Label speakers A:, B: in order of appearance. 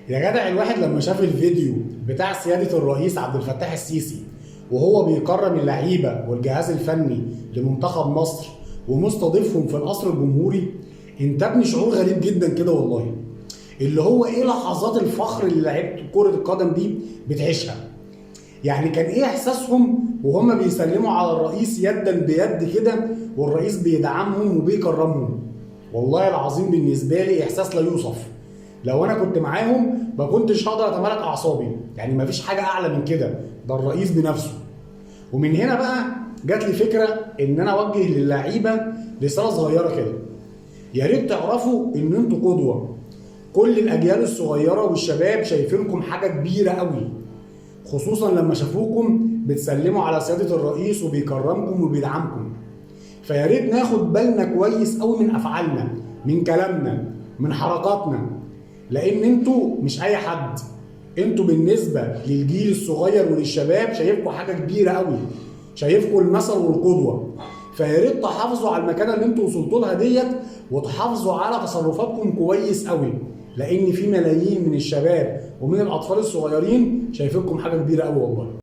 A: يا جدع، الواحد لما شاف الفيديو بتاع سيادة الرئيس عبد الفتاح السيسي وهو بيكرم اللعيبة والجهاز الفني لمنتخب مصر ومستضيفهم في القصر الجمهوري، انتابني شعور غريب جدا كده والله، اللي هو ايه لحظات الفخر اللي لعيبة كرة القدم دي بتعيشها. يعني كان ايه احساسهم وهم بيسلموا على الرئيس يدا بيد كده والرئيس بيدعمهم وبيكرمهم؟ والله العظيم بالنسبة لي احساس لا يوصف. لو انا كنت معاهم ما كنتش هقدر اتمالك اعصابي، يعني مفيش حاجة اعلى من كده، ده الرئيس بنفسه. ومن هنا بقى جات لي فكرة ان انا اوجه للعيبة رسالة صغيرة كده: يا ريت تعرفوا ان انتوا قدوة، كل الاجيال الصغيرة والشباب شايفينكم حاجة كبيرة قوي، خصوصا لما شافوكم بتسلموا على سيادة الرئيس وبيكرمكم وبيدعمكم. فيا ريت ناخد بالنا كويس قوي من افعالنا، من كلامنا، من حركاتنا، لان انتوا مش اي حد. انتوا بالنسبة للجيل الصغير وللشباب شايفكم حاجة كبيرة قوي، شايفكم المثل والقدوة. فيا ريت تحافظوا على المكانة اللي انتوا وصلتوا لها ديت، وتحافظوا على تصرفاتكم كويس قوي، لان في ملايين من الشباب ومن الاطفال الصغيرين شايفينكم حاجة كبيرة قوي والله.